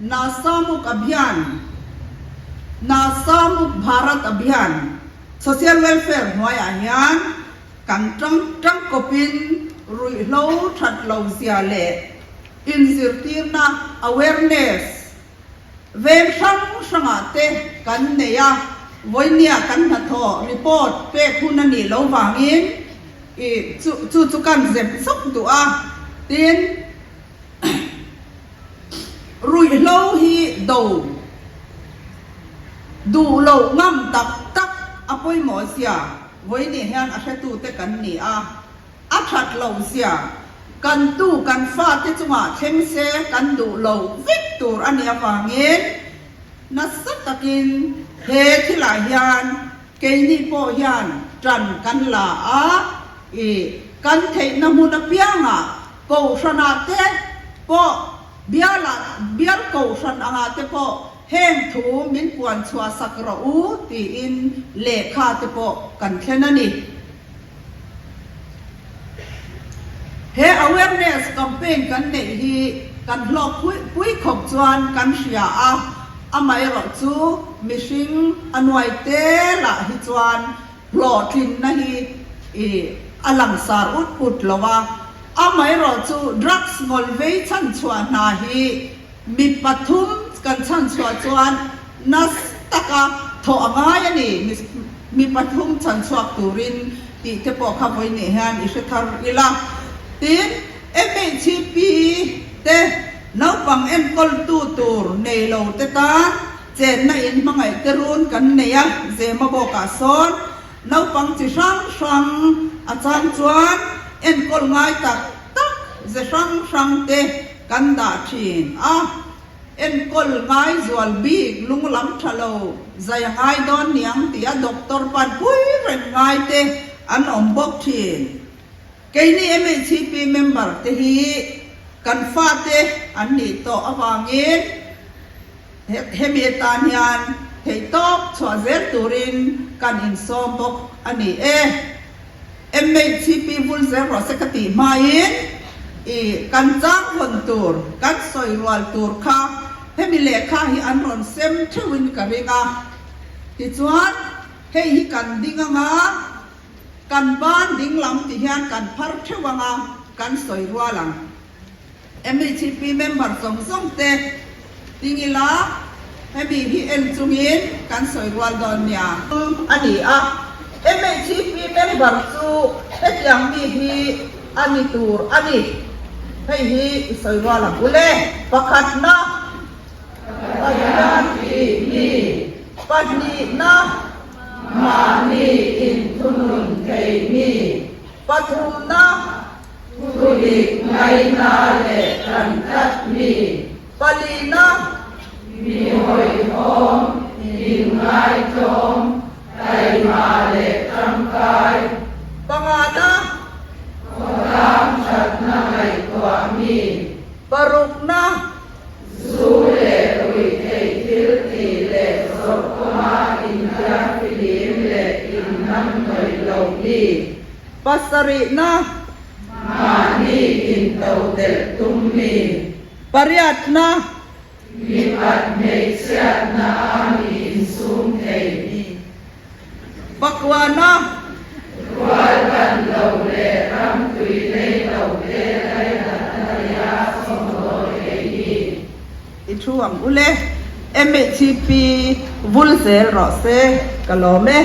Nasamuk Abhiyan, Nasamuk Bharat Abhiyan, Social Welfare hnuaiah hian kan tang tangkawpin ruihhlo that lo zia leh inzirtirna, awareness, veng hrang hrangah te kan nei a, vawinia kan hnathawh report pek hun a nih lo vangin i chu chu chu kan zep zuk duh a, tin Ruihhlo hi do duh loh ngam tak tak a pawimawh zia vawinih hian a hretute kan ni a, a that loh zia kan tu kan fate chungah thleng se kan duh lo vek tur a nih avangin nasa takin he thilah hian keini pawh hian tan kan la a, i kan theihna hmun apiangah Kohhranah te pawh bialah bial kohhran angah te pawh heng thu min puan chhuah sak rawh u tiin lehkha te pawh kan thlen a ni. He awareness campaign kan neih hi kan hlawk pui khawp chuan kan hria a, amaherawh chu mihring a nuai te lah hi chuan Hlawhtlinna hi i a langsar ut ut lo a, amaherawh chu drugs ngawlvei chhanchhuah hna hi mi pathum kan chhanchhuah chuan nasa taka thawh a ngai a ni, mi pathum chhanchhuak turin tih te pawh kha vawiin hian i hre thar ila. Tin, MHP te naupang enkawltu tur nei lo te tan Chenna in hmangaih te run kan nei a, Zema bawkah sawn naupang chi hrang hrang a chang chuan enkawl ngai tak tak ze hrang hrang te kan dah thin a, enkawl ngai zual bik lunglam tha lo zai a ngai dawn niang tih a doctor pan pui reng ngai te an awm bawk thin. Keini MHCP member te hi kan fate an nih tawh avangin, Hemi atan hian theihtawp chhuah zel turin kan insawm bawk a ni e. MHCP vul zel rawh se ka tih hmain i kan chang hawn tur, kan sawi rual tur kha hemi lehkha hi an rawn sem theuhin ka ring a. Tichuan hei hi kan ding anga kan ban ding lam ti hian kan phar theuh anga kan sawi rual ang. MHP member zawng zawng te ding ila hemi hi en chungin kan sawi rual dawn nia. A ni a, MHP member chu hetiang mi hi a ni tur a ni. Hei hi i sawi rual ang u le. Pakhatna, Pathian tih mi. Pahnihna, Mahni inthunun thei mi. Pathumna, Thudik ngaina leh kan tlat mi. Palina. Mi hawihhawm, inngaihtlawm, taima leh tangkai. Pangana. Khawtlang thatna ngaihtuah mi. Parukna. Zu leh ruihtheih thil tih leh zawrh kawnga inthiarfihlim leh innamhnawih lo mi. Pasarihna. Mahni intodelh tum mi. Pariatna. Mipat hmeichhiatna a mi insum thei mi. Pakuana. Rual ban lo leh ram tui lei lo te lainatna nia sawmdawi thei mi. I thu ang u le. MHP vul zel rawh se ka lawm e.